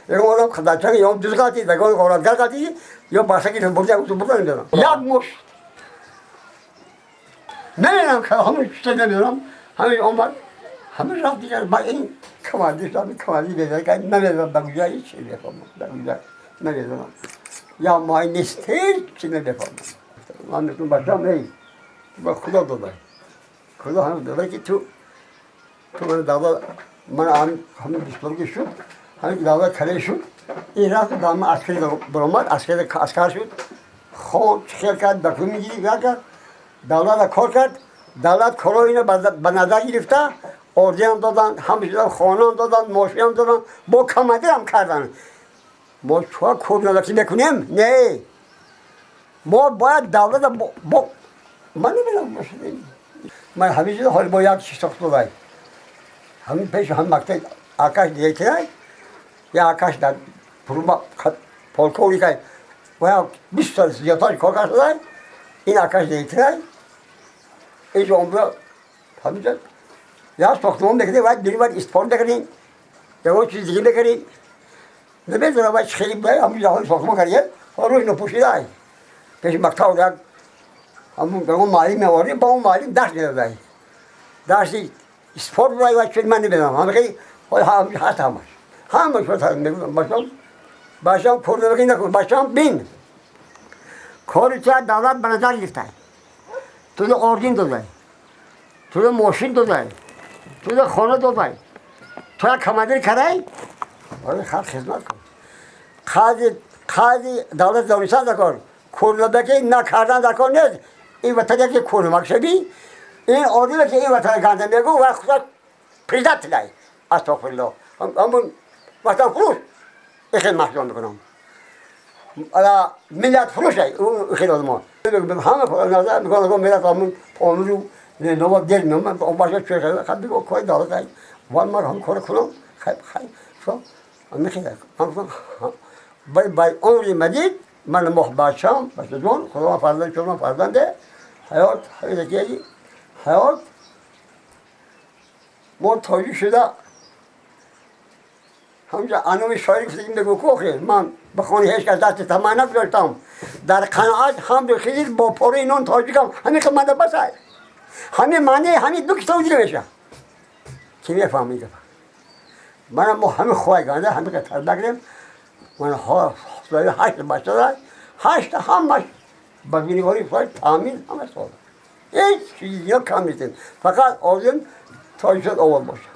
Ягон одам дар ё дуз ғалтид, ягон ғоратгар ғалтид, ё бача гирифта бурда, бурда намедонам. Як муш намедонам, ҳамин чита намедонам, ҳамин омад, ҳамин рафт дигар. Ба ин командир, ҳамин командир бедар, намедонам ба куҷо, ҳеч чи мефаҳмам, ба куҷо намедонам. Я май нест, ҳеч чи намефаҳмам. Ман мегӯям: бачам, эй, ба Худо додай, Худо ҳамин додай, ки ту ман давлат ман ҳамин 20 солагӣ шуд, ҳамин давлат кале шуд. Ин рафт дар аскари баромад, аскари аскар шуд, хон хел кард, документ гирифт, кард, давлата кор кард. Давлат корҳои ино ба назар гирифта, орденам доданд, ҳамчунин хонаам доданд, мошинам доданд, бо командирам карданд. Мо чуа кӯрнамакӣ мекунем? Не, мо бояд давлата бо ман намедонам. Ман ҳамин чизо ҳоли бо як чиз сохт додай, ҳамин пеши ҳам мактаб акаш директорай, я акаш дар пурма полковникай ва 20 сол зиёдтар кор кардадай. Ин акаш директорай, инҷо омда ҳаминҷо я сохтмон мекардем, вай дили вай истифода мекардем, ягон чиз дига мекардем, намедонам вай чӣ хели. Ҳамин ҳоли сохтмон кардем, рӯз напӯшидай пеши мактаб як ҳамун ягон муаллим меовардем, ба он муаллим дарс медодай, дарси спорт вай вай чун ман намедонам. Ҳамин ҳаст, ҳамаш ҳамаш мегӯям: бачам, бачам, кӯрнамакӣ накун, бачам, бин, кори ту давлат ба назар гирифтай, туро орден додай, туро мошин додай, туро хона додай, тура командир кардай, барои халқ хизмат кун. Қадри давлат донистан дар кор, кӯрнамакӣ накардан дар кор нест. Ин ватан яке кӯрнамак шавӣ, ин одаме ки ин ватана ганда мегӯ, ва худо предатель, астағфируллоҳ, ҳамун ватан фурӯш ихел маҳкум мекунам. Ала миллат фурӯш хеле одамон ҳама назар мекунанд, миллат ҳамун помиру нова дел меман баша чӯ хаб бигӯ, кори давлат вал ман ҳам кор кунам. Хай, хай, мехеле бай умри мадид. Ман моҳ бачам, бачаҷон, Худо фарзанд чун фарзанде ҳаёт ҳамин ҳаёт. Мо тоҷик шуда ҳамҷа ануми шоир гуфтагим, мегӯ ку охи ман ба хони ҳеҷ кас дасти тамаъ нагузоштам, дар қаноат ҳамду хизир бо пораи нон тоҷикам. Ҳамин ки манда басай, ҳамин маънии ҳамин ду китоб дига меша, ки мефаҳмам ин гапа. Мана мо ҳамин хоҳай ганда, ҳамин ка тарбия кардем. Мана ҳашт бача дорад, ҳашта ҳамаш ба бинигори хоҳ таъмин, ҳама сода, ҳеҷ чизи зиёд кам нестем. Фақат орзуем тоҷикистон обод бошад.